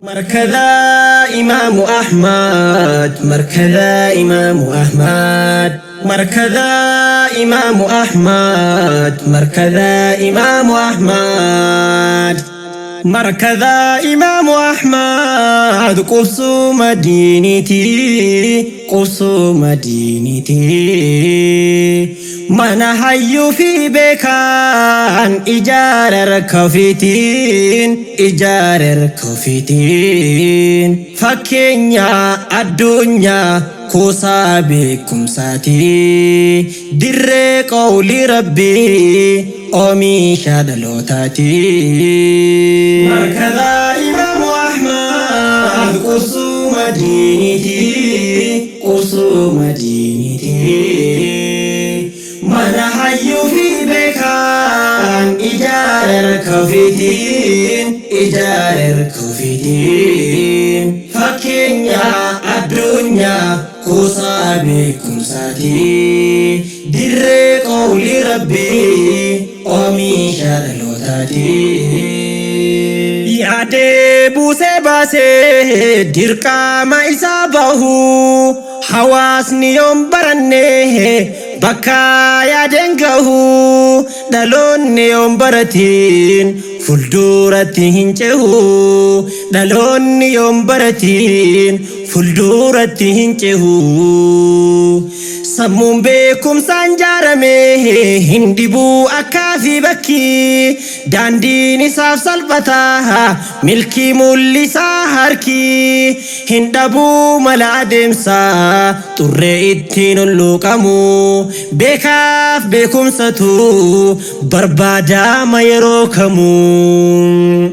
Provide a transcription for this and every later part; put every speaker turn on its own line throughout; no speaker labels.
Markaza Imaamu Ahmad, Markaza Imaamu Ahmad, Markaza Imaamu Ahmad, Markaza Imaamu Ahmad. Markaza Imaamu Ahmad, qubsuma diiniiti, qubsuma diiniiti. Mana hayyuu fi beekaan ijaara harka ofiitiin, ijaara harka ofiitiin. Fakkeenya addunyaa kuusaa beekumsaati. Dirree qawlii Rabbii oomisha dhalootaati. Markaza Imaamu Ahmad qubsuma diiniiti, qubsuma diiniiti. Mana hayyuu fi beekaan ijaara harka ofiitiin, ijaara harka ofiitiin. Fakkeenya addunyaa kuusaa beekumsaati. Dirree qawlii Rabbii oomisha dhalootaati. Yaadee buusee baasee dirqama isaa bahu, hawaasni yoon baranne bakka yaadeen gahu. Dhaloonni yoon baratiin fuulduratti hin cehu, dhaloonni yoon baratiin fuulduratti hin cehu. Sammuun beekumsaan jaarame hin dhibuu akkaa fi bakki, daandiin isaaf salphataa, milkii mul'isaa, harki hin dhabuu mala adeemsaa xurree ittiin hulluuqamu. Beekaaf beekumsatu barbaadama yeroo kamuu.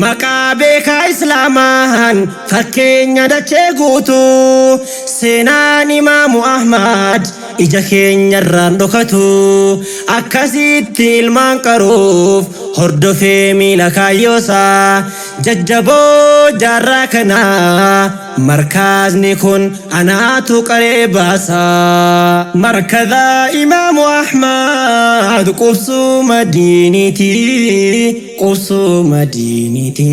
Maqaa beekaa Islaamaan fakkeenya dachee guutuu, seenaan Imaamu Ahmad ija keenyarraan dhokatu. Akkasitti ilmaan qaruuf hordofee miila kaayyoosaa jajjaboo jaarraa kanaa, markazni kun anaatu qaree baasaa. Markaza Imaamu Ahmad qubsuma diiniiti, qubsuma diiniiti.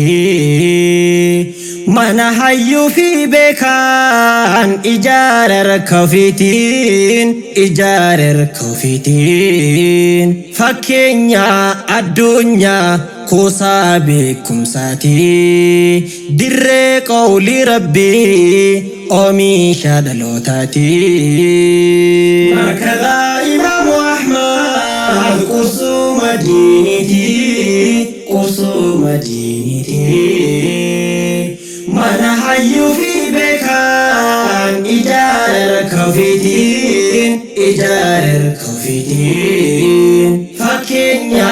Mana hayyuu fi beekaan ijaara harka ofiitiin, ijaara harka ofiitiin. Fakkeenya addunyaa kuusaa beekumsaati. Dirree qawlii Rabbii oomisha dhalootaati. Markaza Imaamu Ahmad qubsuma diiniiti, qubsuma diiniiti. Mana hayyuu fi beekaan ijaara harka ofiitiin, ijaara harka ofiitiin. Fakkeenya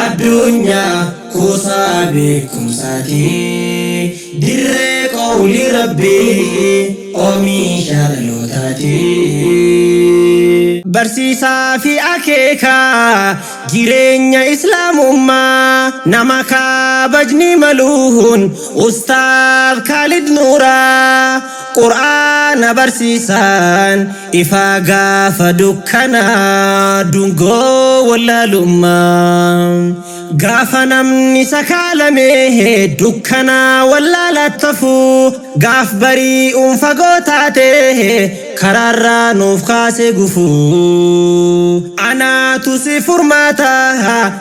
addunyaa kuusaa beekumsaati. Dirree qawlii Rabbii oomisha dhalootaati. Barsiisaa fi akeekaa jireenya Islaamummaa, nama kabajni maluun Ustaaz Khalid Nuuraa, Qur'aana barsiisaan ifaa gaafa dukkanaa dungoo wallaalummaa. Gaafa namni sakaalame dukkanaa wallaalattafu, gaaf bari'uun fagoo taate karaarraa nuuf kaase gufuu. Anaatu si furmaata,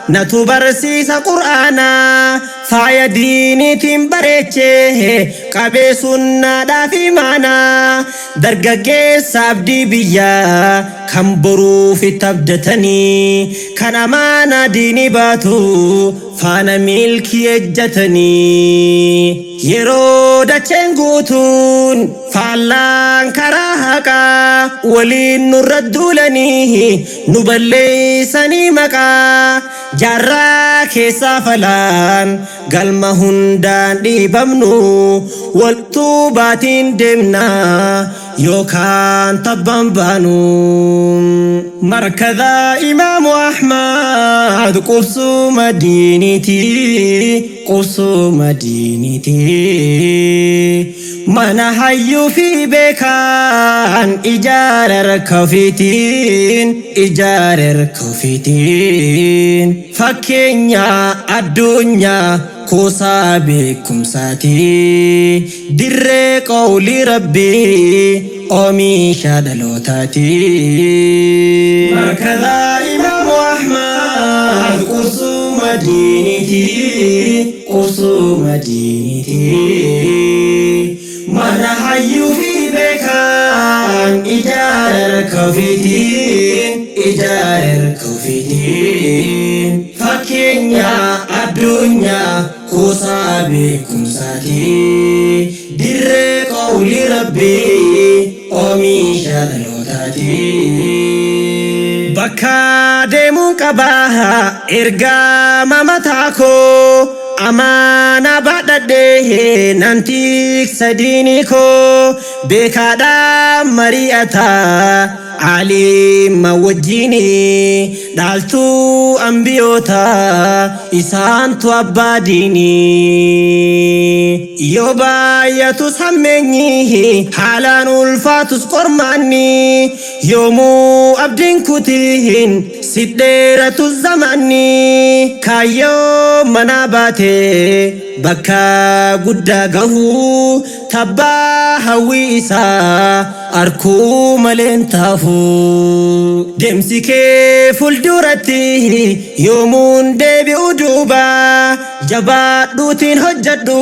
natu barsiisa Qur'aanaa, faaya diiniitiin bareechee qabee sunnaadhaa fi maanaa. Dargaggeessa abdii biyyaa kan boruuf itti abdatanii, kan amaanaa diinii baatu faana milkii ejjatanii. Yeroo dacheen guutuun faallaan karaa haqaa waliin nurra duulanii nu balleeysanii maqaa, jaarraa keessaa falaan galma hundaan dhiibamnu, waltuu baatiin deemnaa yookaan tabbaan baanu. Markaza Imaamu Ahmad qubsuma diiniiti, qubsuma diiniiti. Mana hayyuu fi beekaan ijaara harka ofiitiin, ijaara harka ofiitiin. Fakkeenya addunyaa Kuusaa beekumsaati. Dirree qawlii Rabbii oomisha dhalootaati. Markaza Imaamu Ahmad qubsuma diiniiti. Qubsuma diiniiti. Mana hayyuu fi beekaan ijaare harka ofiitiin. Ijaare harka ofiitiin. Fakkeenya addunyaa kuusaa beekumsaati. Dirree qawlii Rabbii oomisha dhalootaati. Bakka deemuun qaba ergama mataa koo amaanaa baadhadhee nan tiksa diinii koo beekaadhaa mari'ataa aalima wajjini dhaaltuu ambiyoota isaantu abbaa diinii. Yoo baay'atus hammeenyi haalaan ulfaatus qormaanni yoomuu abdiin kutiin si dheeratus zamanni kaayyoo manaa baate bakka guddaa gahu tabbaa hawwii isaa arkuu maleen taafu. Deemsi kee fuulduratti yoomuun deebi'u duuba jabaadhuutiin hojjedhu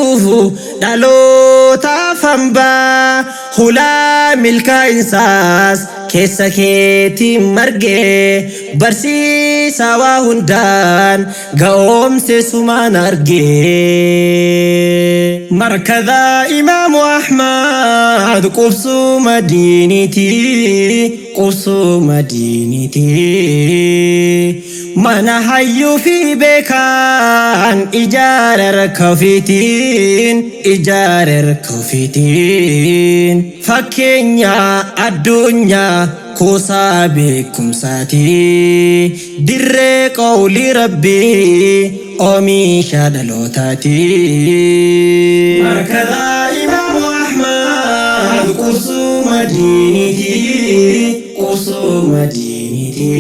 dhalootaaf hambaa hulaa milkaa'insaas keessa keetiin margee barsiisaa waa hundaan ga'oomse sumaan argee. Markaza Imaamu Ahmad qubsuma diiniiti. Qubsuma diiniiti. Mana hayyuu fi beekaan ijaare harka ofiitiin. Ijaare harka ofiitiin. Fakkeenya addunyaa kuusaa beekumsaati. Dirree qawlii Rabbii oomisha dhalootaati. Markaza Imaamu Ahmad qubsuma diiniiti. Qubsuma diiniiti.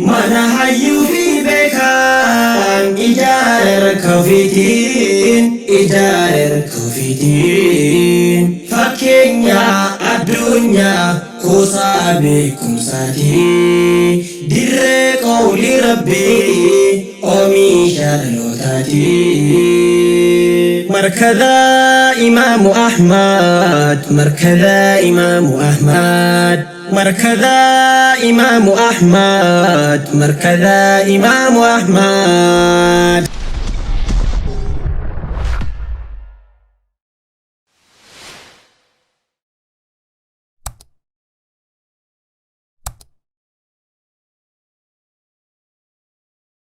Mana hayyuu fi beekaan ijaare harka ofiitiin. Ijaare harka ofiitiin. Fakkeenya addunyaa kuusaa beekumsaati. Dirree qawlii Rabbii oomisha dhalootaati. Markaza Imaamu Ahmad, Markaza Imaamu Ahmad, Markaza Imaamu Ahmad, Markaza Imaamu Ahmad.